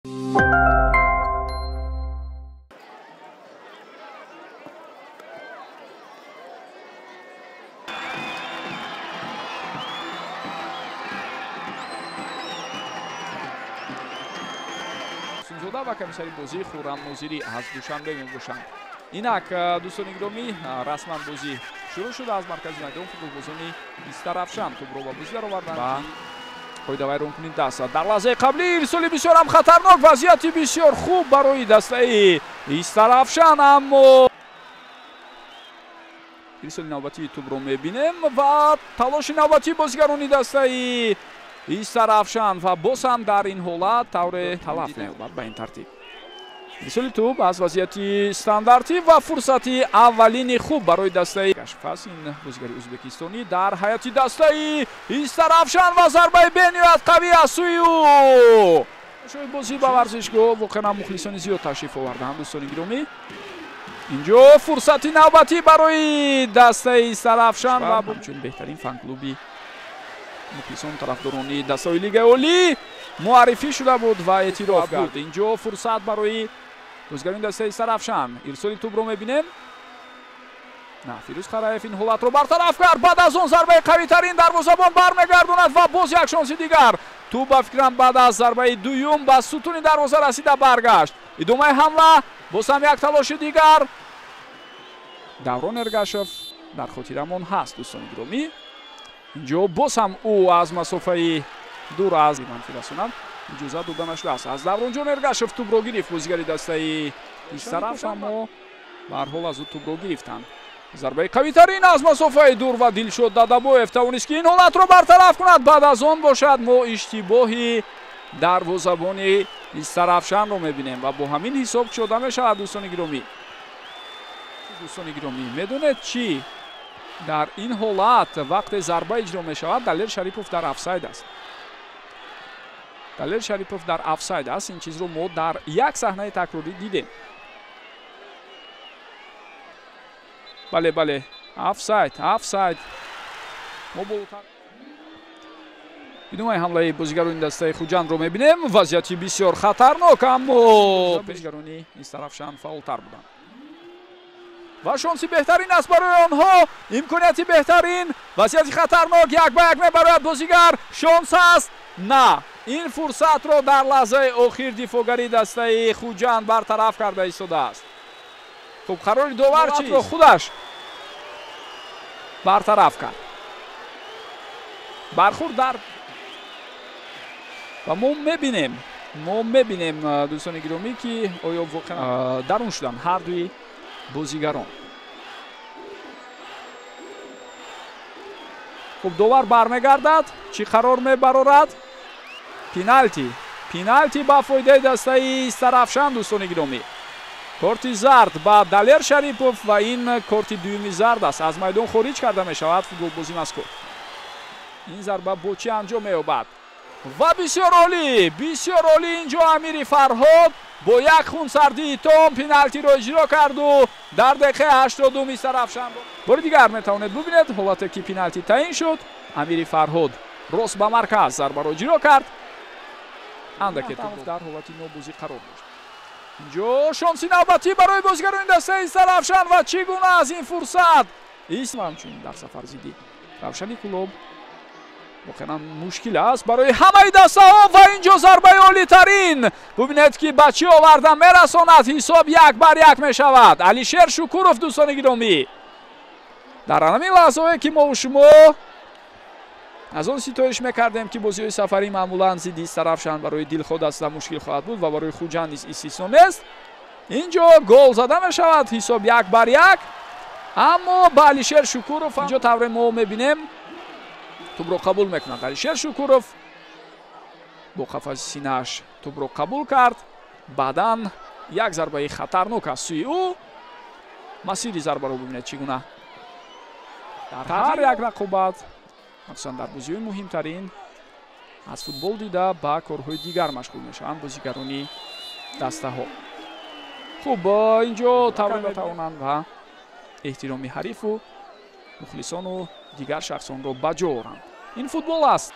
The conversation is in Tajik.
Зода ва комиссари бозӣ Хуррам Нозирӣ аз Душанбе мебошанд. Инак, дӯстони гиромӣ, расман бозӣ шурӯъ шуда. Аз маркази майдон футболбозони Истаравшан тӯбро ба бозӣ дароварданд ва қоидавайронкунӣ даст. Дар лаҳзаи қаблӣ ирсоли бисёрам хатарнок, вазъияти бисёр хуб барои дастаи Истаравшан, аммо ирсоли навбатии тӯбро мебинем ва талоши навбатии бозигарони дастаи Истаравшан ва боз ҳам дар ин ҳолат тавре талаф меёбад. Ба ин тартиб ирсоли тӯб аз вазъияти стандартӣ ва фурсати аввалини хуб барои дастаи Кашфас, ин бозигари ӯзбекистонӣ дар ҳайати дастаи Истаравшан ва зарбаи бениҳоят қавӣ аз сӯи ӯ. Шои бозӣ ба варзишгоҳ воқеан ҳам мухлисони зиёд ташриф оварданд. Дӯстони гиромӣ, инҷо фурсати навбатӣ барои дастаи Истаравшан ва ҳамчун беҳтарин фан-клуби мухлисон тарафдорони дастаҳои Лигаи Олӣ муаррифӣ шуда буд ва эътироф кард. Инҷо фурсат барои бозигарони дастаи Истаравшан. Ирсоли тӯбро мебинем. На, Фирӯз Қараев ин ҳолатро бартараф кард. Баъд аз он зарбаи қавитарин дарвозабон бармегардонад ва боз як шонси дигар. Тӯб ба фикрам баъд аз зарбаи дуюм ба сутуни дарвоза расида баргашт. Идомаи ҳамла, боз ҳам як талоши дигар. Даврон Эргашев дар хотирамон ҳаст, дӯстони гиромӣ. Инҷо боз ҳам ӯ аз масофаи дур аз манфӣ расонад иҷозат дода нашудааст. Аз Давронҷон Эргашев тӯбро гирифт бозигари дастаи Истаравшан, аммо ба ҳар ҳол аз ӯ тӯбро гирифтанд. Зарбаи қавитарин аз масофаи дур ва Дилшод Дадабоев тавонист, ки ин ҳолатро бартараф кунад. Баъд аз он бошад мо иштибоҳи дарвозабони Истаравшанро мебинем ва бо ҳамин ҳисоб кушода мешавад. Дӯстони гиромӣ, дӯстони гиромӣ, медонед чӣ? Дар ин ҳолат вақте зарба иҷро мешавад, Далер Шарипов дар офсайд аст. Далер Шарипов дар офсайд аст. Ин чизро мо дар як саҳнаи такрорӣ дидем. Бале, бале, офсайд, офсайд. Мо болотар идомаи ҳамлаи бозигарони дастаи Хуҷандро мебинем. Вазъияти бисёр хатарнок, аммо бозигарони Истаравшан фаъолтар буданд ва шонси беҳтарин аст барои онҳо, имконияти беҳтарин, вазъияти хатарнок, як ба як мебарояд бозигар, шонс аст. На, ин фурсатро дар лаҳзаи охир дифоъгари дастаи Хуҷанд бартараф карда истодааст. Хуб, қарори довар чиро худаш бартараф кард. Бархурд дар ва мо мебинем, дӯстони гиромӣ, ки оё воқеан дарун шуданд ҳар дуи бозигарон. Хуб, довар бармегардад, чӣ қарор мебарорад? Пеналти, пеналти ба фоидаи дастаи Истаравшан. Дӯстони гиромӣ, корти зард ба Далер Шарипов ва ин корти дуюми зард аст, аз майдон хориҷ карда мешавад футболбози мазкур. Ин зарба бо чӣ анҷом меёбад? Ва бисёр олӣ, бисёр олӣ, инҷо Амири Фарҳод бо як хунсардии том пеналтиро иҷро карду дар дақиқаи 82 Истаравшан. Бори дигар метавонед бубинед ҳолате ки пеналти таъин шуд. Амири Фарҳод рост ба марказ зарбаро иҷро кард. Андаке дар ҳолати нобозӣ қарор дошт. Инҷо шонси навбатӣ барои бозигарони дастаи Истаравшан ва чӣ гуна аз ин фурсат ҳамчунин дар сафар зидди Равшани Кӯлоб воқеан мушкил аст барои ҳамаи дастаҳо ва инҷо зарбаи олитарин, бубинед ки ба чӣ оварда мерасонад. Ҳисоб 1-1 мешавад. Алишер Шукуров, дӯстони гиромӣ, дар ҳамин лаҳзаҳое ки мо шумо аз он ситоиш мекардем, ки бозиҳои сафарӣ маъмулан зидди Истаравшан барои дилхоҳ даста мушкил хоҳад буд ва барои Хуҷанд низ истисно нест, инҷо гол зада мешавад. Ҳисоб 1-1, аммо ба Алишер Шукуров инҷо тавре мо мебинем тӯбро қабул мекунад. Алишер Шукуров бо қафаси синааш тӯбро қабул кард. Баъдан як зарбаи хатарнок аз сӯи ӯ. Масири зарбаро бубинед чӣ гуна дар ҳар як рақобат, махсусан дар бозиҳои муҳимтарин, аз футбол дида ба корҳои дигар машғул мешаванд бозигарони дастаҳо. Хуб, инҷо тавре метавонанд ва эҳтироми ҳарифу мухлисону дигар шахсонро ба ҷо оранд. Ин футбол аст.